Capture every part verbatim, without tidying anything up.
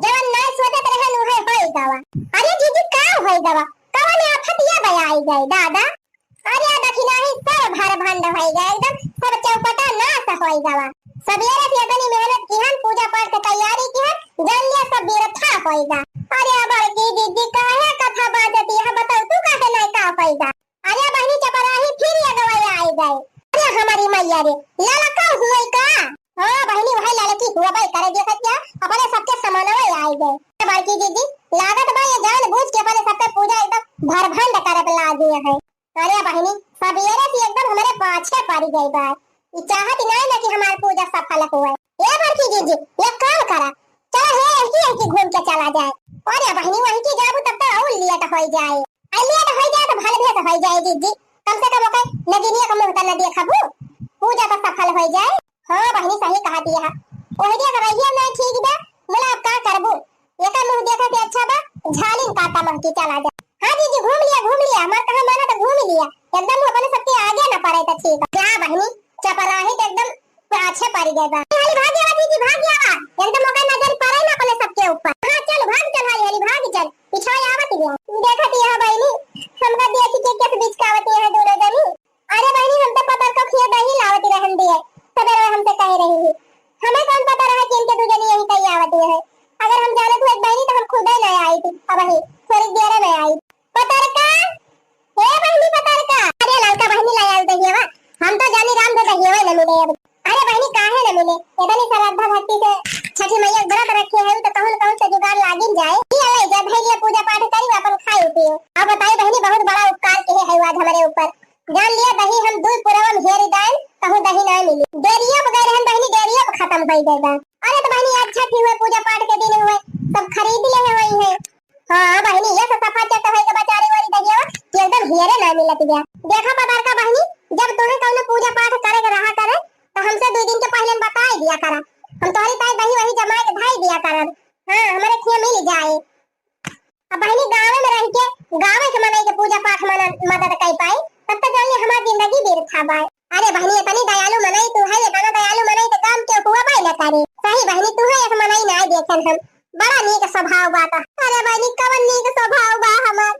जवन नाय सोचत रहन उहे होई गवा। अरे जीजी का होई गवा? कवन आफत ये बे आई गए दादा? अरे देखी नाही सब भर भंड होई गए, एकदम सब चौपटा नाश होई गवा। सबेरे से इतनी मेहनत किहन, पूजा पाठ के तैयारी किहन, जान लिया सब बिरथा होई गा। अरे बड़की जीजी काहे कथा बाजत यह बताऊ तू काहे नहीं का होई गा? अरे बहिनी चपराही फिर ये गवैया आई गए। अरे हमारी मैया रे, ललका हुए का? हाँ बहिनी वही ललकी हुआ भाई करे देखत क्या, अपने सबके समानवे आई गए। बड़की जीजी लागत बा ये जान बूझ के अपने सबके पूजा एकदम भरभंड करे पे लागी है। अरे बहिनी सबेरे से एकदम हमारे पाछे पड़ी गई बा, ये चाहत नहीं ना कि हमार पूजा सफल हुए। ए बड़की जीजी, एक काम करा, चला हे यही यही घूम के चला जाए। अरे बहिनी वही की जाबू तब तो और लेट हो जाए। अरे लेट हो जाए तो भल भेद हो जाए जीजी, कम से कम ओके नगिनिया का मुंह तो न देखबू, पूजा तो सफल हो जाए। हाँ बहिनी सही कहा दिया है, वही दिया रहिए नहीं ठीक बे, मुला अब का करबू, एकर मुंह देखे के अच्छा बा, झालिन काटा महकी चला जा। हाँ जीजी घूम लिया घूम लिया, हमार कहा माना तो घूम लिया, एकदम अपने सबके आगे न पड़े तो ठीक। जा बहिनी चपराही तो एकदम पाछे पड़ गए बा। हाली भाग गया जीजी भाग गया बा, एकदम ओकर नजर पड़े ना अपने सबके ऊपर। हाँ चल भाग चल हाली हाली भाग चल, पीछे आवत गया। देखत यह बहिनी हमका देख के कैसे बिचकावत यह दोनों जनी। अरे बहिनी हम तो पतर का खिया दही लावत रहन दिए, सबेरे हमसे कह रही है, हमें कौन पता रहा कि इनके दू जनी यही कहीं आवत है। अगर हम जानत हुए बहिनी तो हम खुदे ना आई थी, अब ही थोड़ी देर में आई। पतरका, हे बहिनी पतरका। अरे ललका बहिनी ला आयल दहियावा, हम तो जानी राम धो दहियावा न मिले अब। अरे बहिनी काहे न मिले, इतनी श्रद्धा भक्ति से छठी मैया के व्रत रखे है तो कहूँ न कहूँ से जुगाड़ लागिन जाए। ये ले जा भैया पूजा पाठ करी अपन खाई पियो। अब बताई बहिनी बहुत बड़ा उपकार किहे है आज हमारे ऊपर। जान लिया दही हम दूध पुरवम हेरी दान कहूँ दही ना मिली। डेरिया पे गए रहन बहिनी डेरिया पे खत्म हो गए बा। अरे तो बहिनी आज छठी हुए पूजा पाठ के दिन हुए सब खरीद ले हुई है। हाँ बहिनी, ये तो सफा चट है के बेचारी वाली दहियावा कि एकदम हियरे ना मिलत गया। देखा पतार का बहिनी, जब तुम्हें कौनो पूजा पाठ करे के रहा करे, तो हमसे दो दिन के पहले बताई दिया करा। हम तोहरी ताई दही वही जमाए के धाई दिया करब। हाँ, हमारे खिया मिल जाए। अब बहिनी गाँव में रह के, गाँव के मनई के पूजा पाठ मना, मदद कर पाए, तब तो जान ले हमार जिंदगी व्यर्थ बाय। अरे बहिनी, इतनी दयालु मनई तू है, इतना दयालु मनई तो काम के हुआ भाई न करे। सही बहिनी, तू है एक मनई ना देखन हम। बड़ा नीक स्वभाव बा तो। अरे बहिनी, कवन नीक स्वभाव बा हमार?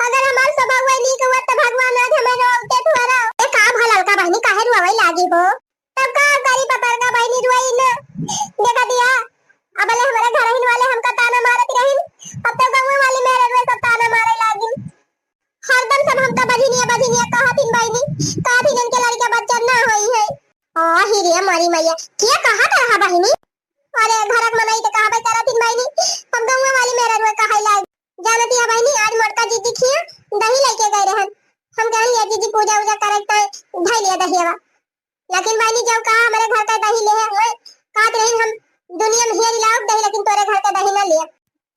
अगर हमार स्वभाव वही नीक हुआ तो भगवान आज हमें रोकते थोड़ा। ए का भा ललका बहिनी, काहे रुआवे लागी हो? तब का करी पतरका बहिनी रुआई ना। देखा दिया, अबले हमारे घर हिन वाले हमका ताना मारत रहिन, अब तो गाँव वाली मेरे रुए सब ताना मारे लागिन। हरदम सब हमका बझिनिया, बझिनिया कहत हिन बहिनी, कहत हिन इनके लड़का बच्चा ना होई है। आ, ही रे मारी मैया, के कहत रहा बहिनी? अरे, घरक मनई त कहबे करत हिन बहिनी, अब गौवा वाली मेहरारू कहै लाग। जानत हिया बहिनी, आज मोटका जीजी खिया दही लेके गए रहन। हम कहन, "ले जीजी, पूजा उजा करे के धइ लिया दहियावा।" लेकिन बहिनी, जब कहा हमरे घर का दही लेहे हुए, कहत रहिन, "हम दुनिया में हेरी लाउब दही, लेकिन तोरे घर का दही ना लिया।"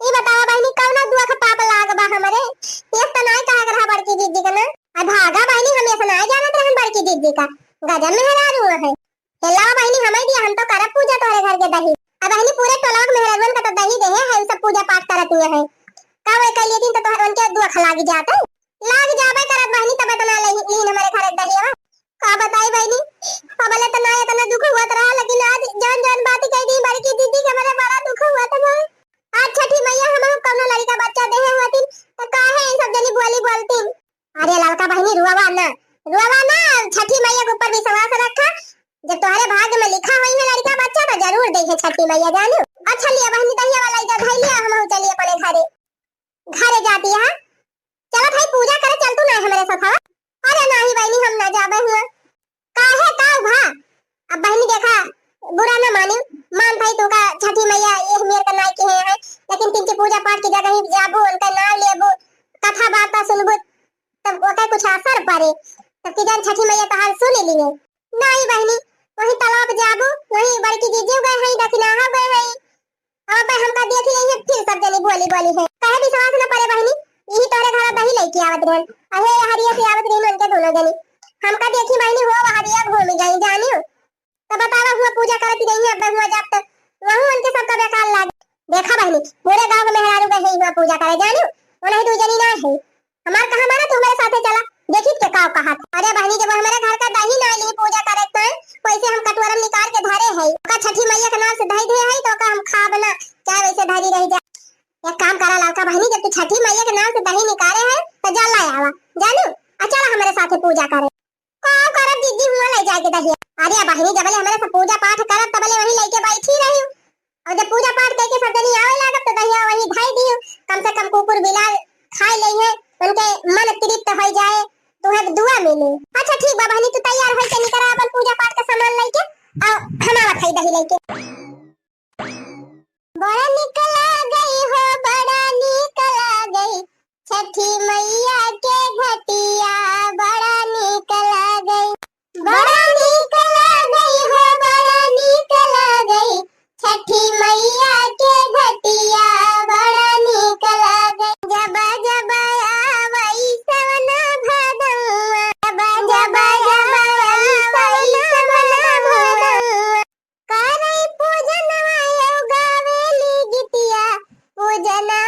ई बतावा बहिनी, कौना दुख पाप लाग बा हमरे? ये त नाय कहे के रहा बड़की जीजी के ना। आ भागा बहिनी, हम ऐसा नाय जानत रहन बड़की जीजी का। गजब मेहरारू है। ए लावा बहिनी, हमें दिया, हम तो करब पूजा तोहरे घर के दही। अब बहिनी, पूरे टोला के मेहरारुअन का तो दही देहे है, उ सब पूजा पाठ करत हुए है। का वो कर लेती तो तोहर उनके दुख लाग जात है। लाग जाबे करत बहिनी, तब इतना ले लीन हमारे घर के दहियावा। का बताई बहिनी, अबले तो ना इतना दुख हुआ रहा, लेकिन आज जौन जौन बात कह दी बड़की दीदी के, हमारे बड़ा दुख हुआ था। आज छठी मैया हम कौनो लड़का बच्चा देहे हुआ थी, तो काहे ये सब जनी बोली बोलती? अरे ललका बहिनी, रुआवा ना, रुआवा ना, छठी मैया के ऊपर विश्वास रखा। जब तुम्हारे भाग्य में लिखा हुई है लड़का बच्चा, तो जरूर देखे छठी मैया, जानू। अच्छा लिया बहिनी, दहिया वाला इधर धई लिया, हम चलिए अपने घरे। घरे जाती है, चलो भाई पूजा करे, चल तू ना हमारे साथ, हाँ? अरे नाही बहिनी, हम ना जाबे हुआ। काहे, का भा? अब बहिनी देखा, बुरा ना मानी, मान भाई तू का छठी मैया ये मेर का नाई किहे है, लेकिन किंची पूजा पाठ की जगह ही जाबू, उनका नाम लेबू, कथा वार्ता सुनबू, तब ओके कुछ असर पड़े, तब की जान छठी मैया तोहार सुन लिए। नाई बहिनी, वही तालाब जाबू, वही बड़की जीजी गए हैं, दखिनाहा गए हैं, अब हमका देखी यही फिर सब जनी बोली बोली है। कहे विश्वास न पड़े बहिनी, यही तोरे घर दही लेके आवत रहन। अहे हरिया से आवत रहन उनके दोनों जनी। हमका देखी बहिनी हो हरिया घूम गई जानियो। तो बतावा हुआ पूजा करत रही है, अब हुआ जात तो वहू उनके सबका बेकार लागे। देखा बहिनी, पूरे गांव के मेहरारू गए हैं हुआ पूजा करे जानियो। वो नहीं दू जनी ना है। हमार कहा माना तू हमारे साथे चला, देखी के का कहा। अरे बहिनी, जब हमारे घर का दही ना ली पूजा करे तो वैसे हम कटोरम निकाल के धरे है, ओका छठी मैया के नाम से दही दे है तो ओका हम खाब ना, चाहे वैसे धरी रही जा। एक काम करा ललका बहिनी, जब तू छठी मैया के नाम से दही निकारे है, तो जा ला आवा, जानू, आ चला हमरे साथे पूजा करे। का करब जिज्जी हुआ ले जाके दहिया? अरे बहिनी, जबले हमरे सब पूजा पाठ करब, तबले वहीं लेके बैठी रही। और जब पूजा पाठ करके सब जनी आवे लागब, तो दहिया वहीं धई दियो। कम से कम कुकुर बिलार खाए ले है, उनके मन तृप्त हो जाए, तुम्हें दुआ मिले। अच्छा ठीक बा बहिनी, तू तैयार होके निकरा अपन पूजा पाठ का सामान लेके, और हम आवत है दही लेके। बड़ा निक लागई हो, बड़ा निक लागई, छठी मैया के घटिया, बड़ा निक लागई। बड़ा निक लागई हो, बड़ा निक लागई, छठी मैया के घटिया, बड़ा निक लागई। जब जब आवई सवना भदौआ, जब जब आवई सवना भदौआ, करई पूजनवा यौ गावेली गीतिया, पूजनवा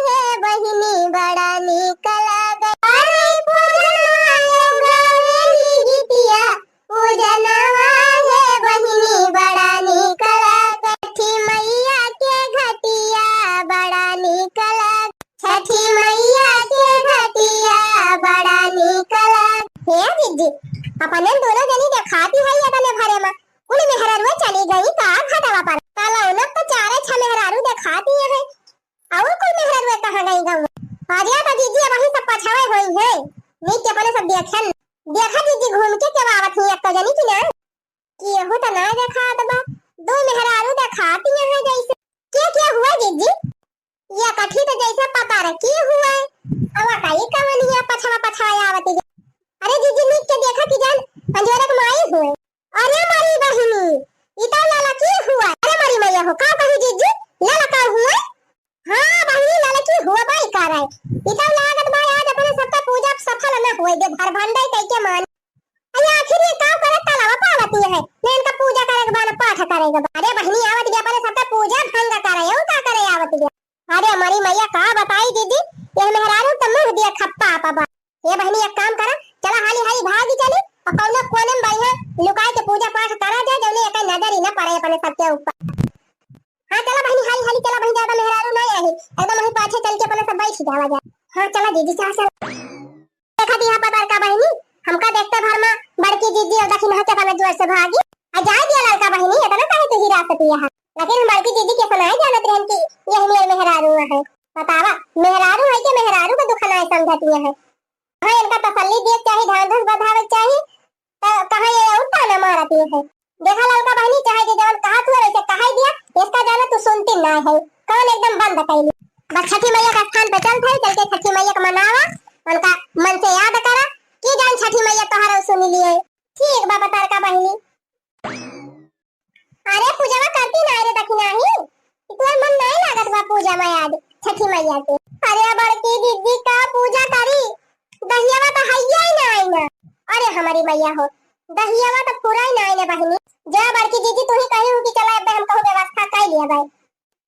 हे बहिनी बड़ा निक लागई। करई पूजनवा यौ गावेली गीतिया, पूजनवा हे बहिनी बड़ा निक लागई। छठी मैया के घटिया बड़ा निक लागई। छठी मैया के घटिया बड़ा निक लागई। हे जिज्जी, अपने दोनों जनी देखाती है ये तने भरे मा। कुल मेहरारुए चली गई का घटवा पर? काला उनक तो चारे छह मेहरारू देखाती है। और कुल मेहरारुए कहाँ गई गाँव? अरे तो जिज्जी, अबहीं सब पछावे होई है। नीक के अपने सब देखन। देखा जिज्जी, घूम के केवा आवत ही एक तो जनी की ना। केहू तो ना देखात बा। दो मेहरारू देखाती है जैसे। के के हुआ जिज्जी? ये कठी तो जैसे पता रहे के हुआ। अवा का ई कवनिया पछवा पछवा आवत है। अरे जिज्जी, नीक के देखा कि जान अंजोरे के माई हुए। अरे मोरी बहिनी, ई तो ललकी हुआ। अरे मोरी मैया हो, का कही जिज्जी? ललका हुआ? हाँ बहिनी, ललकी हुआ बाई का रहे। ई तो लागत बा आज अपने सबका पूजा सफल न हुए दे, भर भंडाई कई के मान। अरे आखिर ये का करे तलावा पावती है? न इनका पूजा करे के बा, न पाठ करे के बा। अरे बहिनी, आवत गया अपने सबका पूजा भंग करे, यू का करे आवत गया? अरे मोरी मैया, का बताई जिज्जी, ये मेहरारू तो मुँह दिया खप्पा आपा बा। ए बहिनी, एक काम करा, चला हाली हाली भागी चली और कौनो कोने में बढ़िया लुकाए के पूजा पाठ करा जाए, जौने एक नजर ही ना पड़े अपने सबके ऊपर। हाँ चला बहिनी, हाली हाली चला बहिनी, ज्यादा मेहरारू नहीं रही, एकदम वहीं पाछे चल के अपने सब बैठ जावा जाए। हाँ चला जिज्जी, चला चला। देखा दी यहाँ पतार का बहिनी, हमका देखते भर में बड़की जिज्जी और दखिनहा के अपने जोर से भागी। आ जाए दिया ललका बहिनी, इतना काहे तू हिरासत है? लेकिन हम बड़की जिज्जी के सुनाए जानत रहन कि यही मेर मेहरारू है। बतावा, मेहरारू है कि मेहरारू के दुख नाय समझतिया है। हाँ, इनका तसल्ली दिए के चाही, ढांढस बंधावे के चाही, तो कहाँ ये और ताना मारतिया है। देखा ललका बहिनी, चाहे जे जवन कहत हुए वैसे कहाई दिया, इसका जाना तू सुनती ना है, कान एकदम बंद कैली। बस छठी मैया का स्थान पे चल थे, चल के छठी मैया का मनावा, उनका मन से याद करा कि जान छठी मैया तोहरा सुन लिए। ठीक बा पतार का बहिनी। अरे पूजवा करती ना रे दखिनही, कि तोर मन नहीं लागत बा पूजा में आज छठी मैया के। अरे बड़की दीदी का पूजा करी, दहियावा तो हैया ही ना आई ना। अरे हमारी मैया हो, दहियावा तो पूरा ही ना आई ना बहिनी। जा बड़की दीदी, तू ही कही हो कि चला अब हम कहूँ व्यवस्था कर लिया भाई।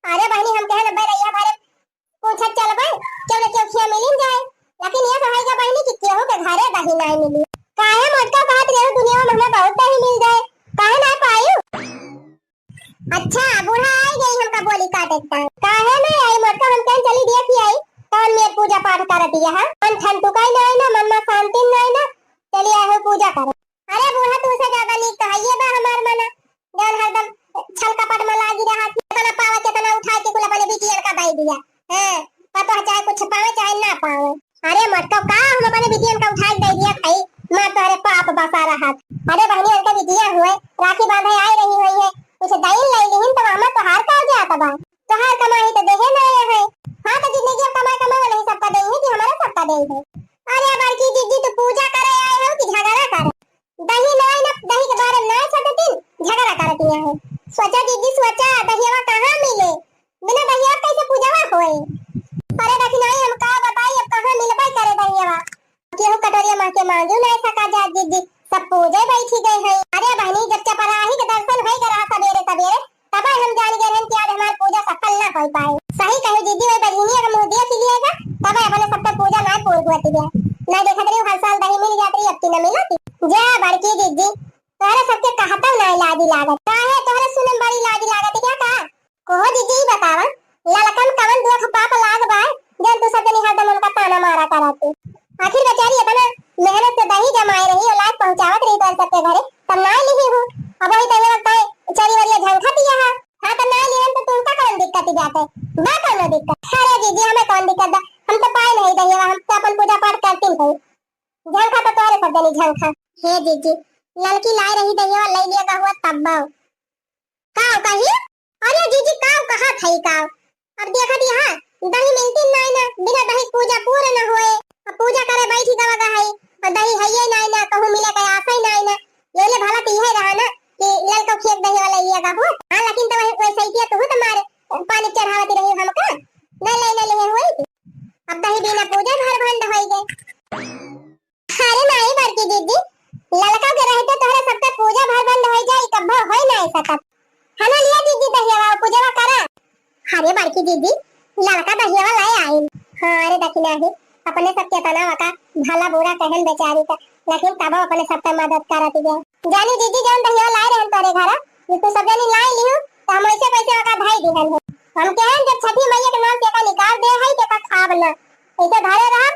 अरे बहिनी, हम कहे ना भाई रैया भरे पूछत चलबे, केहू न केहू खिया मिलिन जाए। लेकिन ये तो है बहिनी कि केहू के घरे दही नाई मिली। काहे मोटका कहत रहे दुनिया में हमें बहुत दही मिल जाए, काहे ना पायू? अच्छा, बूढ़ा आई गई हमका बोली काटे के टाइम। काहे ना आई मोटका, हम कहें चली दिया कि आई, कौन मेर पूजा पाठ करत दिया है? कौन ठन टुकाई ना आई ना, मन में शांति ना आई ना, चली आए हो पूजा करे। अरे बूढ़ा, तू से ज्यादा नीक तो हइये बा हमार मना, जौन हरदम छल कपट में लागी रहत, केतना पावा, केतना उठाए के कुल अपने बिटियन का दे दिया। हाँ, पतोह चाहे कुछ पावे चाहे ना पावे। अरे मटको का, हम अपने बिटियन का उठाए के दे दिया भाई, मार तोहरे पाप बसा रहत। अरे बहनी, उनका बिटिया हुए, राखी बांधे आई रही हुई है, कुछ दइन ले लिहिन तो हमार तोहार का जात बा। तोहार कमाई तो देहे ना आया है। हाँ, तो जिंदगी अब कमाए कमाए वाले ही सबका देई है कि हमारा सबका देई है। अरे बड़की जिज्जी, तू पूजा करे आए हो कि झगड़ा करे? दही नाई ना, दही के बारे में नाई छटतीन, झगड़ा करतिया है। सोचा जिज्जी सोचा, दहियावा कहाँ मिले? बिना दहिया कैसे पूजवा होए? अरे दखिनाई, हम का बताई, अब कहाँ मिलबे करे दहियावा? केहू कटोरिया माँ के मांजू नाई सका जा जिज्जी, सब पूजे बैठी गए हैं। अरे बहनी, जब चपराही के दर्शन होई गए रहा सबेरे सबेरे, तबे हम जान गए रहन कि आज हमार पूजा सफल ना हो पाए। सही कही दीदी, वही बहिनिया के मुंह दिया के लिए जा, तबे अपने सबके पूजा ना पूर्ण हुआ दिया। ना देखत रही हर साल दही मिल जात रही, अब की ना मिलत। जा बड़की दीदी, तोहरे सबके कहता ना लाज लागत। काहे तोहरे सुने में बड़ी लाज लागत क्या का? कहो दीदी, ई बतावा, ललका में कवन देख पाप लाग बा, जौन तू सब जनी हरदम उनका ताना मारा करत हू। आखिर बेचारी इतना मेहनत से दही जमाए रही और लाके पहुँचावत रही तोहरे सबके घरे, तब नाई लिही हू। अब वही दहिया का चरी वरिया झंखा दिया है। हाँ, तो नाई लिहन तो तुमका कौन दिक्कत ही बाटे? बा कौनो दिक्कत? अरे जीजी, हमें कौन दिक्कत बा? हम तो पाए नहीं दहिया, हम तो अपन पूजा पाठ करती नहीं। झंखा तो तोहरे सब जनी झंखा। हे जीजी, ललकी लाए रही दहिया, लई लिया का हुआ तब बाऊ। का कही? अरे जीजी, काव कहा थई काव? अब देखा दिया, दही मिलती नाई ना, बिना दही पूजा पूरे न होए। अब पूजा करे बैठी गवा गहई, और दही हइये नाई ना, कहूँ मिले के आशा ही नाई ना। ये ले भला तो यही रहा ना कि ललका खेत दही वाला ये का हो। हाँ, लेकिन तो वही, वही सही किया, तू तो मारे पानी चढ़ावती रही हमका, न ले न ले होई। अब दही बिना पूजा घर भंड होई गए। अरे नाई बड़की दीदी, ललका के रहते तोहरे सबके पूजा भर बंद होई जाई, कब्बो होई ना सकत। हना लिया दीदी दहियावा, पूजवा करा। अरे बड़की दीदी, ललका दहियावा लाए आई। हाँ, अरे दखिना ही, अपने सब केतना वका भला बुरा कहन बेचारी का, लेकिन तबो अपने सबके मदद करत गया। जानी दीदी, जौन दहियावा लाए रहन तोरे घरा, ये तू सब जनी लाई लियो, तो हम ऐसे पैसे वका धाई दिहन है। हम कहन जब छठी मैया के नाम से का निकाल दे है, के का खाब ना, ऐसे धरे रहा,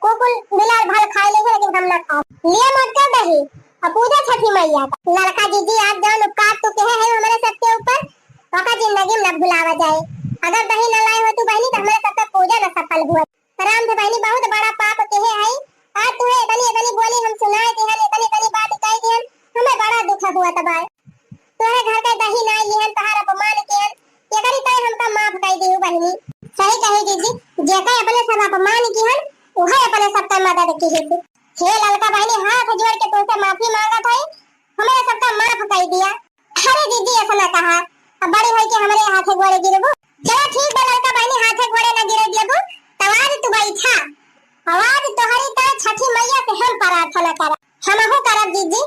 कुकुर बिलार भल खाए लेहे, लेकिन हम ना खाब। लिया मत कर दही, अब पूजा छठी मैया का। ललका जीजी, आज जौन उपकार तू कहे है हमरे सबके ऊपर, ओका जिंदगी में न भुलावा जाए। अगर दही न लाए हो तू बहनी, तो हमरे सबके पूजा न सफल हुआ। राम से बहनी बहुत बड़ा पाप कहे है। आज तुहे इतनी, इतनी बोली हम सुनाए दिहन, इतनी, इतनी बात कह दिहन, हमें बड़ा दुख हुआ तबाय। तोहरे घर के दही नाई लिहन, तोहार अपमान किहन, एकरी ताई हमका माफ कई दिहु बहिनी। सही कही जीजी, जेकर अपने सब अपमान किहन, उहे अपने सबका मदद किहिस। हे ललका बहिनी, हाथ जोड़ के तोसे माफी मांगत हई, हमरे सबका माफ कई दिया। अरे जीजी, ऐसा ना कहा, अब बड़ी होई के हमरे हाथे गोड़े गिरबू। चला ठीक बा ललका बहिनी, हाथे गोड़े ना गिरे देबू, तब आज तू बैठा, अब आज तोहरी ताई छठी मैया से हम प्रार्थना करब। हमहू करब जीजी।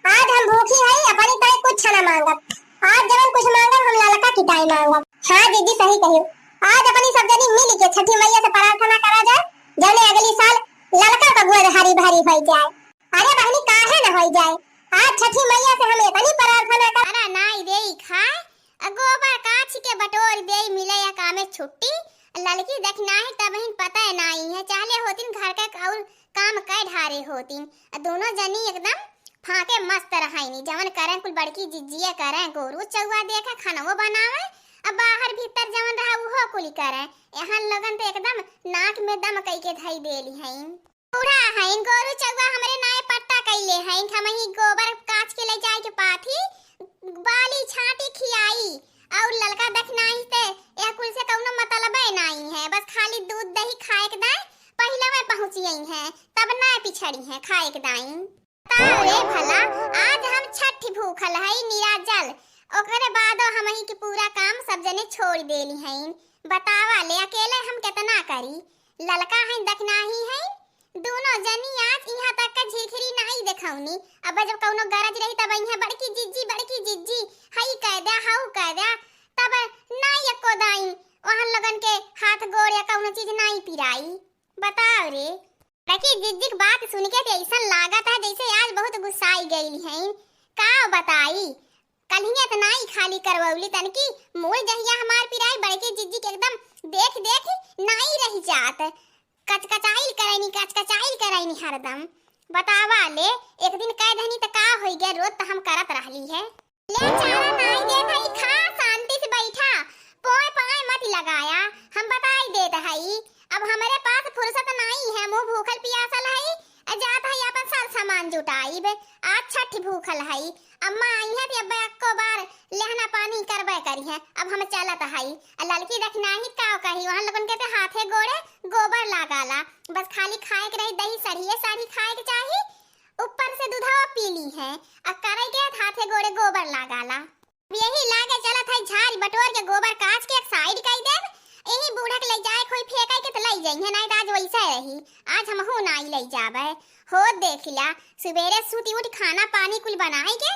आज हम भूखी हई, अपनी ताई कुछ ना मांगब। आज जवन कुछ मांगब, हम ललका की ताई मांगब। हाँ जीजी, सही कही। आज अपनी सब जनी मिल के छठी मैया से प्रार्थना करा जाए, जौने अगली साल ललका का गोद हरी भरी होई जाए। अरे बहनी, काहे न होई जाए? आज छठी मैया से हम इतनी प्रार्थना कर। अरे नाई देई खाए, आ गोबर काछ के बटोर देई, मिले या कामे छुट्टी। ललकी दखिनाही तबहिन पता नाई है, चाहले होतिन घर का और काम कै ढारे होतिन। आ दोनों जनी एकदम फाके मस्त रहइनी, जवन करें कुल बड़की जिज्जिया करें, गोरू चौआ देखे, खानवो बनावे, अब बाहर भीतर जवन रहा उहो कुल करें। एहन लगन तो एकदम नाक में दम कई के धई देली हईन। बूढ़ा हईन, गोरू चौआ हमरे नाए पट्टा कइले हईन, हमही गोबर काछ के ले जाए के पाथी, बाली छाटी खियाई, और ललका दखिनाही से यह कुल से कौनो मतलबे नाई है, बस खाली दूध दही खाए के दाई, पहिले में पहुँचियई हैं, तब ना पिछड़ी हैं खाए के दाई। बताओ रे भला, आज हम छठ भूखल हई निराजल, ओकरे बादो हमही के पूरा काम सब जने छोड़ देली हईन। बतावा ले, अकेले हम केतना करी? ललका हईन, दखिनाही हईन, दूनो जनी आज इहाँ तक का झिरझिरी नाई देखौनी। अब जब कौनो गरज रही तब इहाँ बड़की जिज्जी, बड़की जिज्जी, हई कह द्या, हऊ कह द्या, तब नाई एको दाई ओहन लोगन के हाथ गोड़ या कौनो चीज नाई पिराई। बताओ रे। बड़की जिज्जी के बात सुन के तो ऐसन लागत है जैसे आज बहुत गुस्साई गई हैं। का बताई, कल्हिया त नाई खाली करवौली तनकी, मूड़ जहिया हमार पिराई बड़की जिज्जी के एकदम देख देख नाई रह जात। कचकचाइल करैनी, कचकचाइल करैनी हरदम। बतावा ले, एक दिन कह दहनी त का होई गया, रोज त हम करत रहली है। ले चारा नाई देत हई, खा शांति से बैठा, पोए पाए मत लगाया, हम बताई देत हई। अब हमरे पास फुर्सत नाई है, मुँह भूखल पियासल हई, आ जात हई अपन सर सामान जुटाइब। आज छठ भूखल हई, अम्मा आई है त अब अक्को बार लेहना पानी करबे करी है। अब हम चलत हई। आ ललकी दखिनाही का कही, वहाँ लोगन के ते हाथे गोड़े गोबर लागाला, बस खाली खाए के रही, दही सड़िए साड़ी खाए के चाही, ऊपर से दूधवा पी ली है, आ करे के हाथे गोड़े गोबर लागाला। अब यही लागे चलत है झाड़ी बटोर के गोबर काछ के एक side कई देब। यही बूढ़ा के ले जाए कोई फेंकाई के त लई जाई है, नाई त आज वैसे रही, आज हमहू नाई लई जाबे। हो देख लिया, सुबेरे सूती उठ खाना पानी कुल बनाई के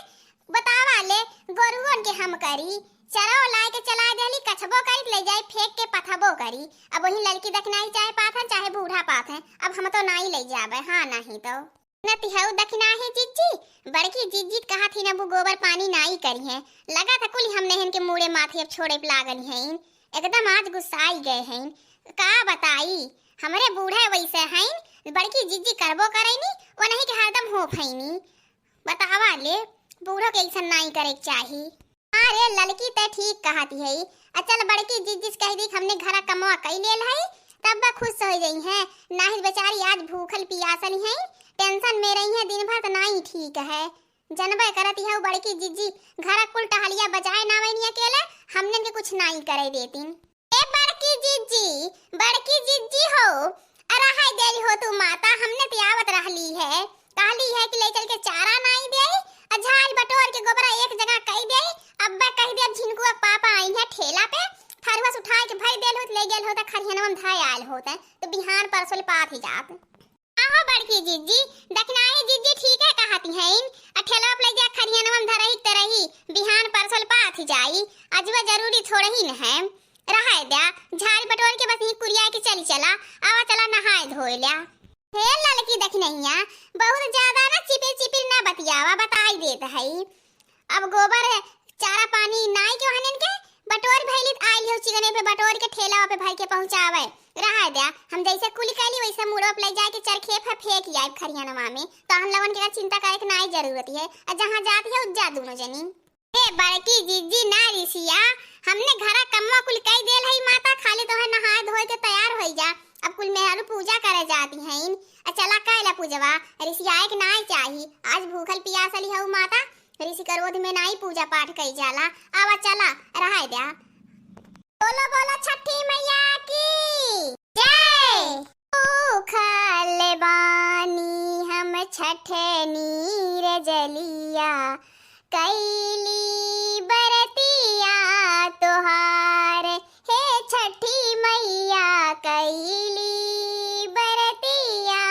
बतावा ले, गोरुअन के हम करी, चरव लाए के चलाए देली, कछबो करी त ले जाए फेंक के पथबो करी। अब वही ललकी दखिनाही चाहे पाथन चाहे बूढ़ा पाथन, अब हम तो नाई लई जाबे, हाँ नहीं तो। न तिहऊ दखिनाही जिज्जी, बड़की जिज्जी कहत ही न वो गोबर पानी नाई करी है। लगा था कुल हम नहन के मूड़े माथे अब छोड़े पे लागल हैं। एकदम आज गुस्साई गए हैं। का बताई, हमरे बूढ़े वैसे हैं, बड़की जिज्जी करबो करैनी, वो नहीं के हरदम हो फैनी। बतावा ले, बूढ़ो के ऐसन नाई करे के चाही। अरे ललकी, तै ठीक कहती है। अ चल, बड़की जिज्जी से कह दी कि हमने घरा कमवा कई लेल है, तब वह खुश हो जाई हैं। नाहीं बेचारी आज भूखल पियासल हैं, tension में रही हैं दिन भर, तो नाई ठीक है। जनबे करत है बड़की जिज्जी, घरा कुल टहलिया बजाए ना वैनी अकेले, हमने के कुछ नाई करे देतीन। ए बड़की जिज्जी, बड़की जिज्जी हो, अरे हाय देरी हो तू माता, हमने ते आवत रहली है, कहली है कि ले चल के चारा नाई देई, आ झाल बटोर के गोबरा एक जगह कई देई। अब्बे कह दे, अब झिनकुआ के पापा आई हैं ठेला पे, फरुआ से उठाए के भर देल होत, ले गेल होत, खरिहनवा में धय आयल होत, तो बिहान परसों ले पाथी जात। आहो बड़की जिज्जी, दखिनाही जिज्जी ठीक है कहती हैं, आ ठेलवा पे ले जा खरिहनवा में धरही त रही, बिहान परसों ले पाथी जाई, अजुआ जरूरी थोड़ही न है। रहाय द्या, झाड़ी बटोर के बस यहीं कुरिया के चली चला, आवा चला नहाए धोए ल्या। हे ललकी दखिनहिया, बहुत ज्यादा ना चिपिर चिपिर ना बतियावा, बताई देत है। अब गोबर चारा पानी नाई के वहनन के बटोर भइली त आइल हो चिकने पे बटोर के ठेला पे भर के पहुँचावे। रहाय द्या, हम जैसे कुल कैली वैसे मुड़वा पे ले जाए के चरखे पे फेंक आइब खरिहनवा में, तो हम लोगन के चिंता करे के नाई जरूरत है। आ जहाँ जात है उज्जा दोनों जनी। हे बड़की जिज्जी ना रिसिया, हमने घरा कमवा कुल कई देल हई माता, खाली तोहे नहाए धोए के तैयार होई जा। अब कुल मेहरारू पूजा करे जाती हईन। आ चला कैला पूजवा, रिसियाए के नाई चाही। आज भूखल पियासल हऊ माता, ऋषि क्रोध में नाई पूजा पाठ कई जाला। आवा चला, रहाय द्या। बोलो बोलो छठी मैया की जय। भूखल बानी हम छठ नीर जलिया, कैली बरतिया तोहार, हे छठी मैया कैली बरतिया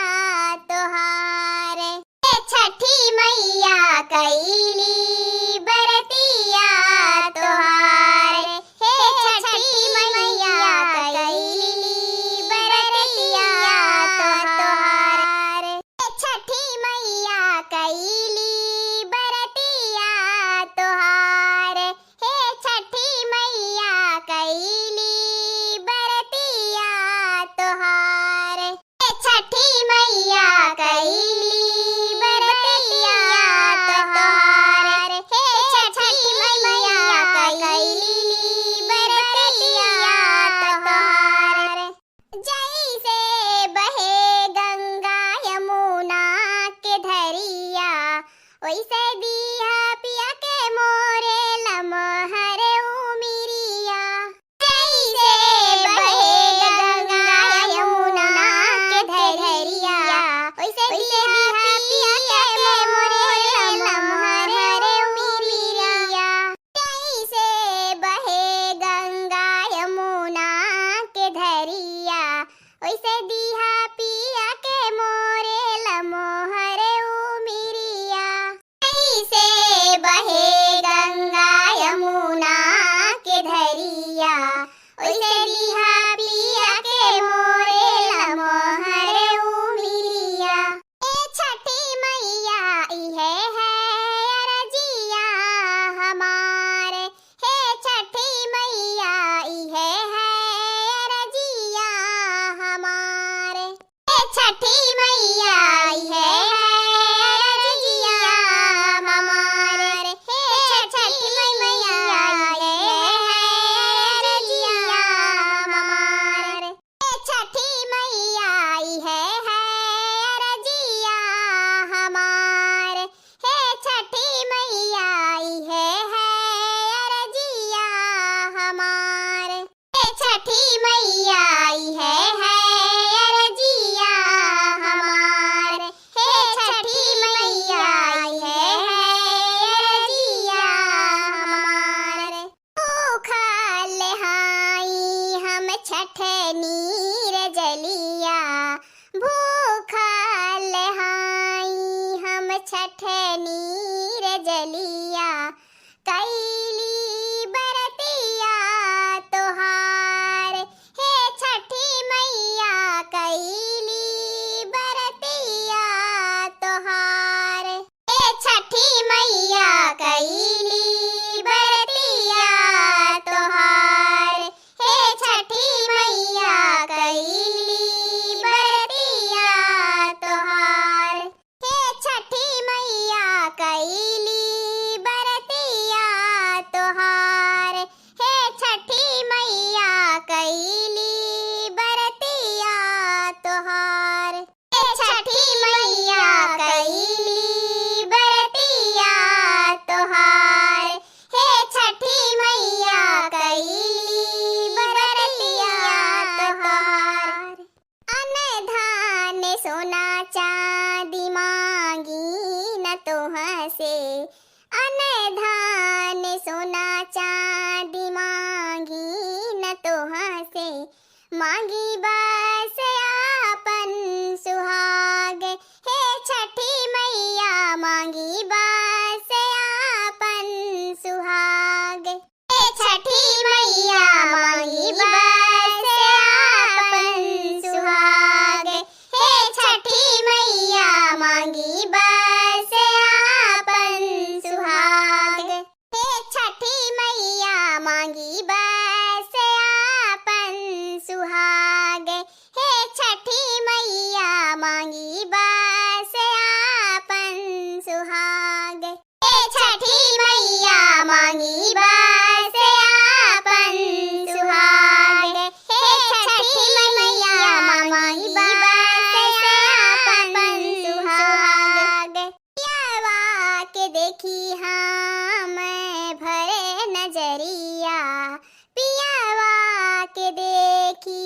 तोहार। हे छठी मैया कैली बरतिया तोहार, हे छठी मैया कैली बरतिया तोहार। हे छठी मैया कैली बरतिया तोहार, हे छठी मैया कैली बरतिया तोहार। हे छठी मैया कैली बरतिया तोहार, हे छठी मैया कैली बरतिया तोहार। जैसे बहे गंगा यमुना के धरिया, वैसे दिहा पिया के मोरे लमहर उमिरिया। जैसे बहे गंगा यमुना के धरिया, वैसे दिहा पिया के मोरे लमहर उमिरिया। जैसे बहे गंगा यमुना के धरिया, वैसे दिहा पिया के मोरे लमहर उमिरिया। जैसे बहे गंगा यमुना के धरिया, वैसे दिहा पिया के मोरे लमहर उमिरिया। हे छठी मैया इहे है अरजिया हमार, हे छठी मैया इहे है अरजिया हमार। हे छठी मैया इहे है अरजिया हमार, हे छठी मैया इहे है अरजिया हमार। हे छठी मैया इहे है अरजिया हमार, हे छठी मैया इहे है अरजिया हमार। हे छठी मैया इहे है अरजिया हमार, हे छठी मैया इहे है अरजिया हमार। भूखल हाई हम छठ नीर जलिया, भूखल हाई हम छठ नीर जलिया, कैली बरतिया तोहार, हे छठी मैया कैली बरतिया तोहार। हे छठी मैया कैली बरतिया तोहार, हे मांगी बस आपन सुहाग, हे छठी मैया मांगी बस आपन सुहाग। हे छठी मैया मांगी बस आपन सुहाग, हे छठी मैया मांगी बस आपन सुहाग। हे छठी मैया मांगी बस आपन सुहाग, हे छठी मैया मांगी बस आपन सुहाग। हे छठी मैया मांगी बस आपन सुहाग, हे छठी मैया मांगी बस आपन सुहाग। पियवा के देखी हम भरे नजरिया, पियवा के देखी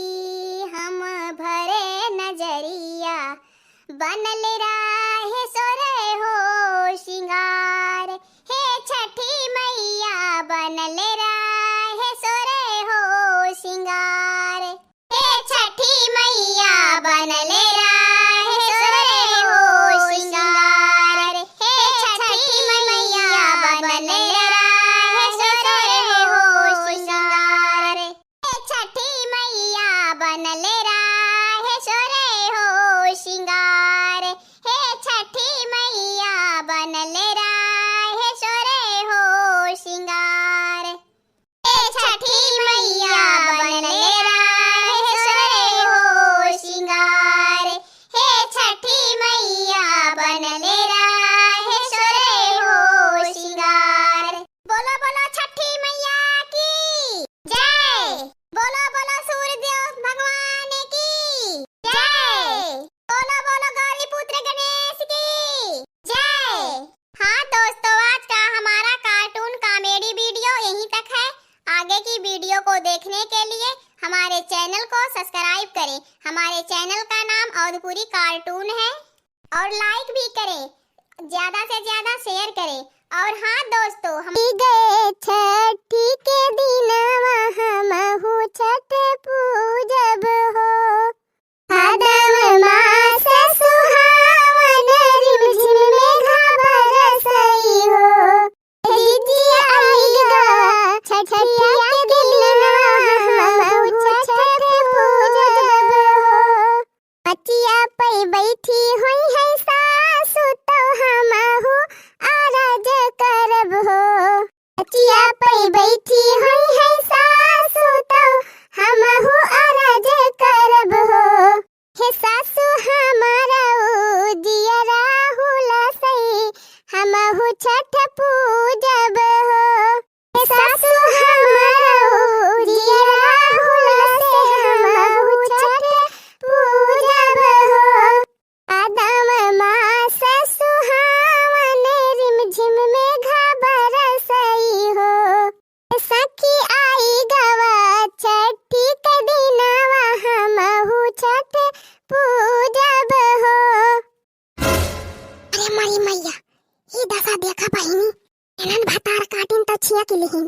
हम भरे नजरिया, बनल रहे सोरहो सिंगार, हे छठी मैया बनल रहे सोरहो सिंगार। हे छठी मैया बनल रहे सोरहो सिंगार, हे छठी मैया बनल रहे सोरहो सिंगार। हे छठी मैया बनल रहे सोरहो सिंगार, हे छठी मैया बनल रहे सोरहो सिंगार। हे छठी मैया बनल रहे सोरहो सिंगार, हे छठी मैया बनल रहे सोरहो सिंगार। बोलो बोलो छठी मैया की जय, बोलो बोलो सूर्य देव भगवान की जय, बोलो बोलो गौरी पुत्र गणेश की जय। हाँ दोस्तों, आज का हमारा कार्टून कॉमेडी वीडियो यहीं तक है। आगे की वीडियो को देखने के लिए हमारे चैनल को सब्सक्राइब करें। हमारे चैनल का नाम अवधपुरी कार्टून है। और लाइक भी करें, ज्यादा से ज्यादा शेयर करें। और हाँ दोस्तों, हम गए छठी के दिनवा हमहू छठ पूजब हो। भादव मास सुहावन, रिमझिम मेघा बरसई हो। दीदी आई गवा छठिया के दिनवा, हमहू छठ पूजब हो। मचिया पै बैठी होइहैं सासु, तौ हमहू अरज करब हो। मचिया पै बैठी होइहैं सासु, तौ हमहू अरज करब हो। हे सासु हमार जियरा हुलसई, हमहू छठ पूजब हो। हे सासु हमार जियरा हुलसई, हमहू छठ पूजब हो। भादव मास सुहावन, रिमझिम मेघा बरसई हो। सखी आई गवा छठी के दिनवा, हमहू छठ पूजब हो। अरे मरी मैया, ई दशा देखा बहिनी, एनन भतार काटिन त छिया के लिहिन।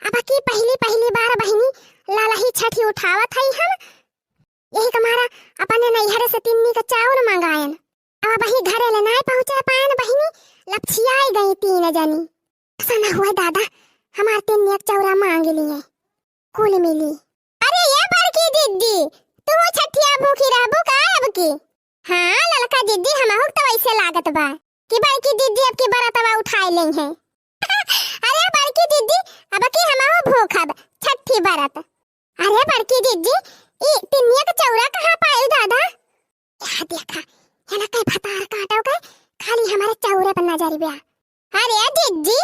अब की पहली पहली बार बहिनी, लालही छठी उठावत हई हम, यही का मारा अपने नैहरे से तिन्नी का चाउर मंगायन। अब वही घरे ले नाय पहुँचे पायन बहिनी, लपछियाई गई तीन जनी। ऐसा ना हुआ दादा, हमार तिन्नी एक चौरा मांग लिए, कुल मिली। अरे ये बड़की जिज्जी, तू छठिया भूखी रहबू का अब की? हाँ ललका जिज्जी, हमहू तो वैसे लागत बा कि बड़की जिज्जी अब की बरतवा उठाए लेइहैं। अरे बड़की जिज्जी, अब की हमहू भूखब छठी बरत। अरे बड़की जिज्जी, ई तिन्निया के चौरा कहाँ पाइल दादा? यहाँ देखा, यहाँ कई भतार काटो के खाली हमारे चौरे पर नजर बा। अरे जिज्जी,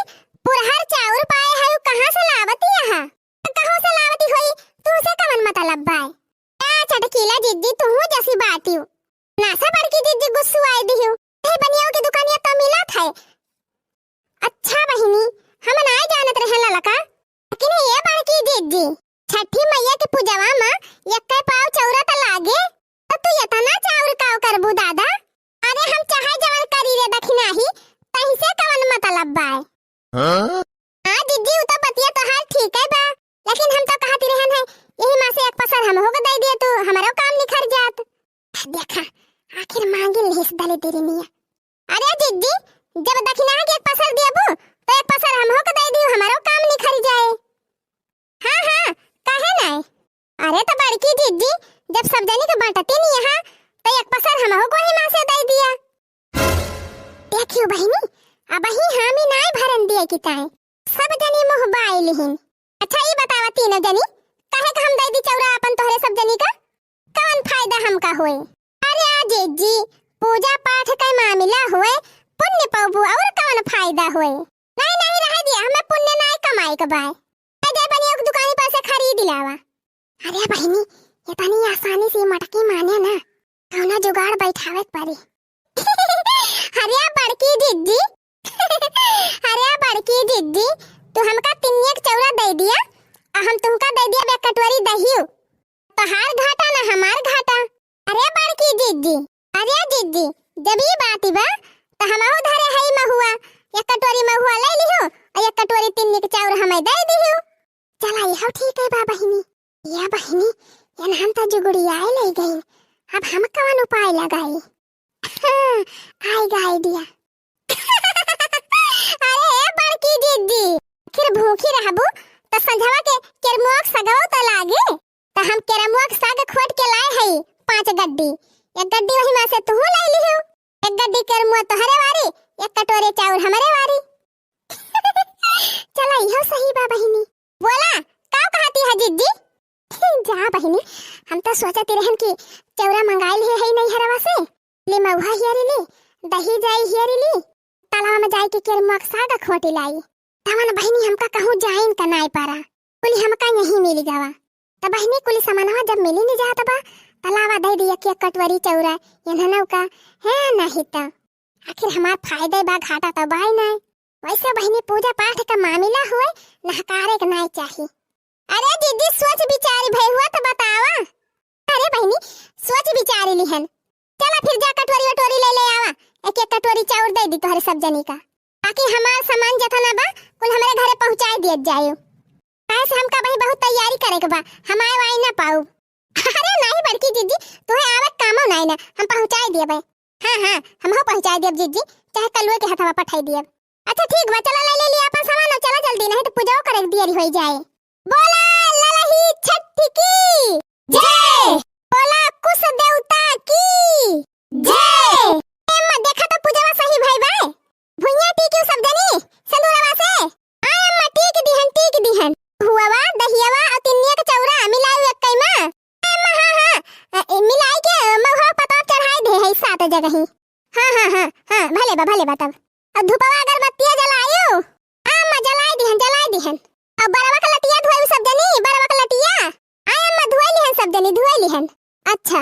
पुरहर चाउर पाए है, उ कहाँ से लावती यहाँ? कहाँ से लावती होई, तुहसे कवन मतलब बाय? का चटकीला जिज्जी, तुहू जैसी बाटियो। नासा बड़की जिज्जी गुस्सुआई दिहू। ए बनियाओ की दुकानिया तो मिलत है। अच्छा बहिनी, हम नाय जानत रहे ललका। लेकिन ये बड़की जिज्जी, छठी मैया के पूजवा में यक्के पाव चौरा त लागे, तो तू इतना चाउर काव करबू दादा? अरे हम चाहे जवन करी रे दखिनाही, तहिसे कवन मतलब बाय? हाँ? हाँ जिज्जी, उ तो बतिया तोहार ठीक है बा, लेकिन हम तो कहती रहन है, यही माँ से एक पसर हमहू के दे दिए त मांगिल लिहिस दलिदरिनिया। अरे जिज्जी, जब दखिनहा के एक पसर देबू, त एक पसर हमहू के दइ दियो, हमरो काम निखरि जाए। हाँ, हाँ, काहे नाय? अरे त बड़की जिज्जी, जब सब जनी के बांटती नी यहाँ, त एक पसर हमहू को ही माँ से दइ दिया। देखियो बहिनी, अबही हामी नाय भरन दिए कि ताय। सब जनी मुँह बाय लिहिन। अच्छा, ई बतावा तीनों जनी, काहे का हम दइ दी चौरा आपन तोहरे सब जनी का? कवन फायदा हमका होए? अरे आ जिज्जी, पूजा पाठ का मामिला होए, पुण्य पउबू और कवन फायदा होए? नाहीं, नाहीं, रहे दिया, हमें पुण्य नाहीं कमाए के बाय। ले जाए बनिया के दुकानी पर से खरीद लावा। अरे बहिनी, ये तनी आसानी से मटकी माने ना, कौनो जुगाड़ बैठावे के पड़ी। अरे बड़की जिज्जी, अरे बड़की जिज्जी, तू हमका तिनिया के चौरा दइ दिया, आ हम तुमका दइ दिया एक कटोरी दहियो। तोहार घाटा ना हमार घाटा। अरे बड़की जिज्जी, अरे जिज्जी, जब ई बात बा, त हमहू धरे हई महुआ, एक कटोरी महुआ लइ लिहो, आ एक कटोरी तिन्नी के चाउर हमें दइ दिहो। चला, इहो ठीक है बा बहिनी। या बहिनी, एनहन त जुगुड़ियाए लइ गई, अब हम कवन उपाय लगाई? हाँ, आइगा idea। अरे ए बड़की जिज्जी, आखिर भूखी रहबू त संझवा के केरमुआ के सगवा त लागे। त हम केरमुआ के साग खोट के लाए हई पाँच गड्डी। एक गड्डी वही माँ से तुहू लाई लिहू, एक गड्डी केरमुआ तोहरे वारी, एक कटोरे चाउर हमरे वारी। चला, इहो सही बा बहिनी। बोला, का कहती है जिज्जी? जा बहिनी, हम तो सोचती रहन कि चौरा मंगाइल है, है नैहरवा से, ले महुआ हियरी ली, दही जाई हियरी ली, तलावा में जाई के केरमुआ के साग खोटी लाई। तवन बहिनी हमका कहूँ जाइन का नाय पारा, कुली हमका यहीं मिली गवा। त बहिनी कुली सामानवा जब मिली नहीं जात बा, तलावा दे दिया के कटवरी चौरा, एन्हनऊ का है नहीं त। आखिर हमार फायदे बा, घाटा त बाय नाय। वैसे बहिनी पूजा पाठ का मामिला हुए, नहकारे के नाय चाही। अरे दीदी, सोच विचारी भई हुआ त बतावा। अरे बहिनी, सोच विचारी लिहन। चला फिर जा कटोरी वटोरी ले ले आवा, एक एक कटोरी चाउर दे दी तोहरे सब जनी का। बाकी हमार सामान जतना बा, कुल हमरे घरे पहुँचाए दियत जायो। काहे से हमका बही बहुत तैयारी करे के बा, हम आए वाए ना पाउब। अरे नाही बड़की जिज्जी, तोहे आवे के कामो नाही ना, हम पहुँचाए दियबे। हाँ, हाँ, हमहू पहुँचाए दियब जिज्जी, चाहे कलुए के हथवा पठाई दियब। अच्छा ठीक बा, चला ले, ले लिया अपन सामान और चला जल्दी, नहीं तो पूजाओ करे के देरी होई जाए। बोला ललही छठी की जय। बोला कुश देवता की जय। ए अम्मा, देखा तो पूजावा सही भई बा। भुइयां टीकियो सब जनी सेनुरवा से। आय अम्मा, टीक दिहन, टीक दिहन। हुआवा, दहियावा और तिन्निया के चौरा मिलाऊ एक कई मा। ए अम्मा, हाँ, हाँ, ए, ए, मिलाई के महुआ पताप चढ़ाई दे है सात जगही। हाँ, हाँ, हाँ, हाँ, भले बा, भले बा तब। अब धूपवा अगरबत्तिया जलायो। हाँ अम्मा, जलाई दिहन, जलाई दिहन। अब बरवा के लटिया धोए सब जनी, बरवा के लटिया। आय अम्मा, धोए लिहन सब जनी, धोए लिहन। अच्छा,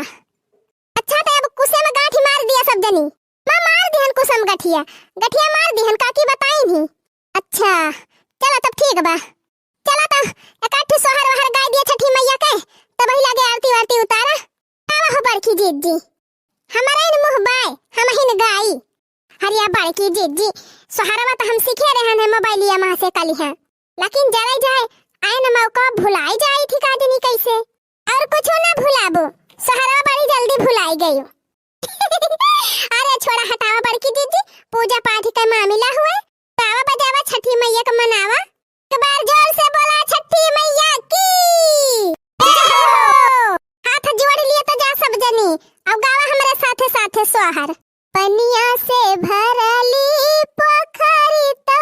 अच्छा, तो अब कुसे में गांठी मार दिया सब जनी। माँ मार दिहन कुसे में गठिया, गठिया मार दिहन, काकी बताई नहीं। अच्छा, चला तब ठीक बा। चला तो एक आध ठो सोहर वहर गाय दिया छठी मैया के, तब वही लागे आरती वारती उतारा। आवा हो बड़की जिज्जी, हमारा इन मुँह बाय, हम ही न गाई। अरे या बड़की जिज्जी, सोहरवा तो हम सीखे रहन है मोबाइलिया माँ से कली है, लेकिन जरे जाए आए न मौका भुलाई जाई थी का जनी कैसे। और कुछ ना भुलाबो, सोहरवा बड़ी जल्दी भुलाई गई। अरे छोड़ा हटावा बड़की जिज्जी, पूजा पाठ का मामला हुए, गावा बजावा छठी मैया का मनावा। एक बार जोर से बोला छठी मैया की जय हो। हाथ जोड़ लिए तो जा सब जनी, अब गावा हमरे साथे साथे सोहर। पनिया से भरली पोखरी तो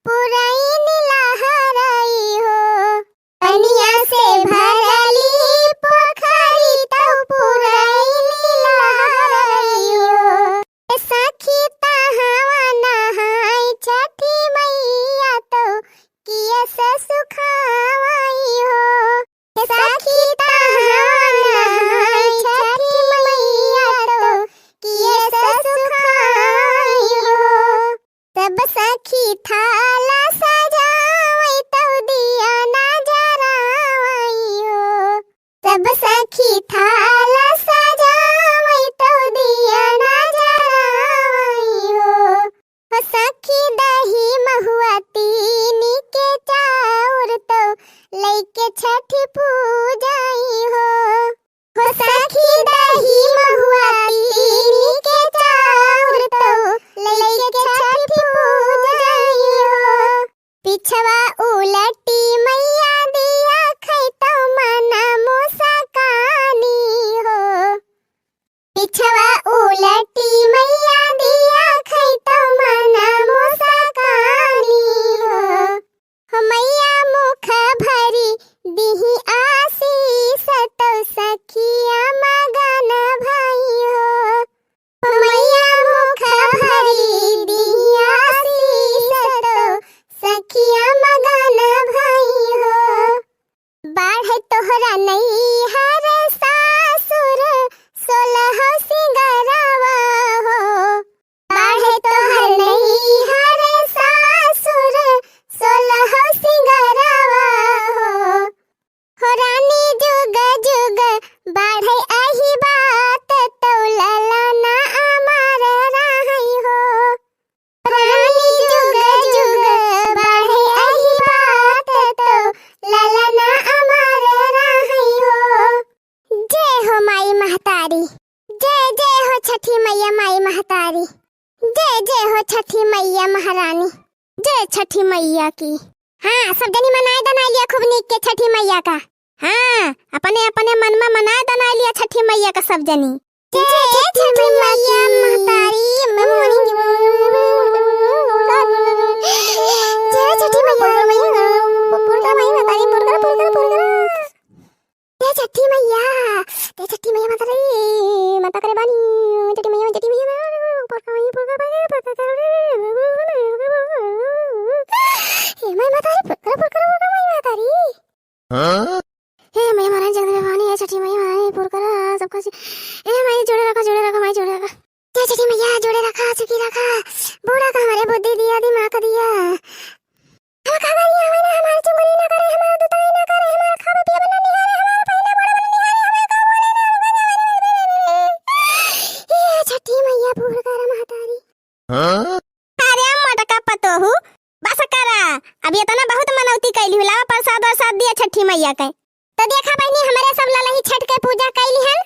पुरैन लहराई हो। पनिया से भरली पोखरी तो पुरैन लहराई हो। ए सखी तहवा नहाई छठी मैया तो किया से सुखावाई हो। ए सखी तहवा नहाई छठी मैया तो किया से सुखावाई हो। छवा उलटी मैया दिया खैतौ मन मोसकानी हो। हो मैया मुख भरी दिही आशीष तौ सखिया मगन भई हो। हो मैया मुख भरी दिही आशीष तौ सखिया मगन भई हो। बाढ़े तोहरा नैहर सासुर सोलह सिंगरवा हो। बाढ़े तोहर नैहर सासुर सोलह सिंगरवा हो। हो रानी जुग जुग बाढ़े अही बात तौ ललना अमर रहई हो। रानी जुग जुग बाढ़े अही बात तौ ललना अमर रहई हो। जय हो माई महतारी, जय जय हो छठी मैया माई महतारी, जय जय हो छठी मैया महारानी, जय छठी मैया की। हाँ, सब जनी मनाए दनाए लिया खूब नीक के छठी मैया का। हाँ, अपने अपने मन में मनाए दनाए लिया छठी मैया का सब जनी। जय छठी मैया महतारी, जय छठी मैया, पुरकर माई महतारी, पुरकर, पुरकर, पुरकर। जय छठी मैया, जय छठी मैया महतारी, माता करे बानी, छठी मैया, छठी मैया, पुरकर माई, पुरकर, पुरकर, पुरकर। ए माई महतारी, पुरकर, पुरकर, पुरकर माई महतारी। हाँ? हे माई महारानी जगदम्बे भवानी, हे छठी माई महारानी पुरकर सबका सी-, हे माई जोड़े रखा, जोड़े रखा, माई जोड़े रखा। जय छठी मैया, जोड़े रखा, सुखी रखा, बूढ़ा का हमारे बुद्धि दिया, दिमाग दिया। हम का करिए, हमें ना हमारे चुंगली ना करे, हमारा दुताई ना करे, हमारा खावे पिए बना निहारे, हमारा पहिना बड़ा बना निहारे, हमें का बोले ना, हे छठी मैया पुरकर महतारी। हाँ? अरे मोटका पतोहू, बस करा, अब इतना बहुत मनौती कैली हूँ, लावा प्रसाद वरसाद दिया छठी मैया के। तो देखा बहिनी, हमरे सब ललही छठ के पूजा कैली हन,